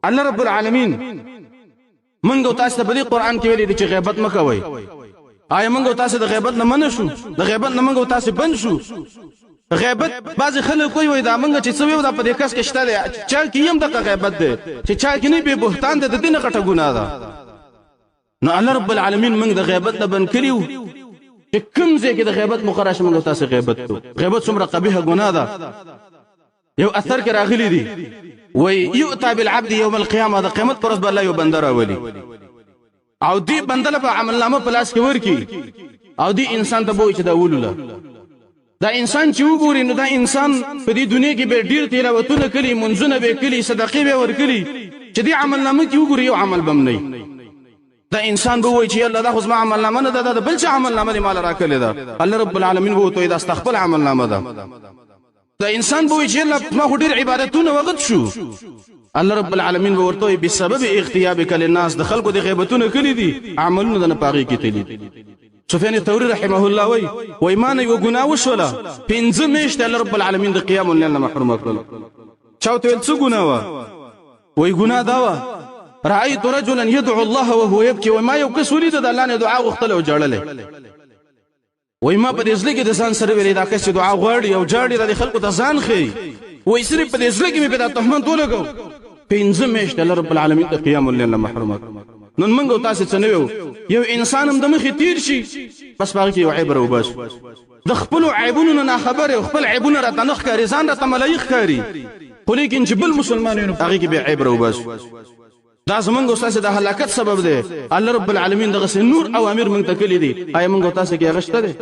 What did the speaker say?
الله رب العالمین مونږ او تاسو ته په دې قرآن کې ویلي دي چې غیبت مه کوئ. آیا مونږ او تاسو د غیبت نه منع شو؟ د غیبت نه مونږ او تاسو بند شو؟ غیبت بعضې خلک کوي، وایي دا مونږ چې څه ویو دا په دې کس کې شته دی، چا کې یې هم دغه غیبت دی، چې چا کې نه، بې بهتان دی، د دې نه غټه ګناه ده. نو الله رب العالمین موږ د غیبت نه بند کړي وو چې کوم ځای کې د غیبت موقع راشي موږ تاسو غیبت کوو. غیبت څومره قبیحه ګناه ده. یو اثر کې راغلي دي، وی یؤتا بالعبد یوم القیامه، د قیامت پر ورځ به الله یو بنده راولي او دې بنده له به عملنامه په لاس کې ورکړي او دې انسان ته به وایي چې دا ولوله. دا انسان چې وګوري نو دا انسان په دې دنیا کې به ډیر تلاوتونه کړي، منځونه به کړي، صدقې به ورکړي، چې دې عمل نامه کې وګوري یو عمل بم نه. دا انسان به وایي چې الله دا خو زما عمل نامه نه ده، دا د بل چا عمل نامه دې مال راکړې ده. الله رب العالمین به ورته وایي دا ستا خپل عمل نامه ده. دا انسان به وایي چې الله ما خو ډیر عبادتونه وغت شو. الله رب العالمین به ورته وایي بسبب اغتیابک للناس، د خلکو د غیبتونه کړي دي، عملونه د نه پاغي کې تللي دي. سفیان ثوری رحمه الله وای، وای ما نه یو ګناه وشوله، 5 میاشتې الله رب العالمین د قیام اللیل نه محروم کړل. چا ورته ویل څه ګناه وه؟ وای ګناه دا وه، رأيت رجلا يدعو الله وهو يبكي. وای ما یو کس ولید د الله نه دعا غوښتله او ژړلی. وای ما په دې زړه کې د ځان سره ویلې دا کس چې دعا غواړي او ژاړي دا د خلکو ته ځان ښیي. وای صرف په دې زړه کې مې په دا تهمت ولګو، 5 میاشتې الله رب العالمین د قیام اللیل نه محروم کړ. نن موږ او تاسې څه نه یو، یو انسان هم د مخې تیر شي بس په هغه کې یو عیب راوباسو، د خپلو عیبونو نه ناخبر یو، خپل عیبونه راته نه ښکاري، ځان راته ملایک ښکاري، خو لیکن چې بل مسلمان وي نو په هغې کې بیا عیب راوباسو. دا زمونږ او ستاسې د هلاکت سبب دی. الله رب العالمین دغسې نور اوامر موږ ته کړي دي، آیا موږ او تاسې کې هغه شته دی؟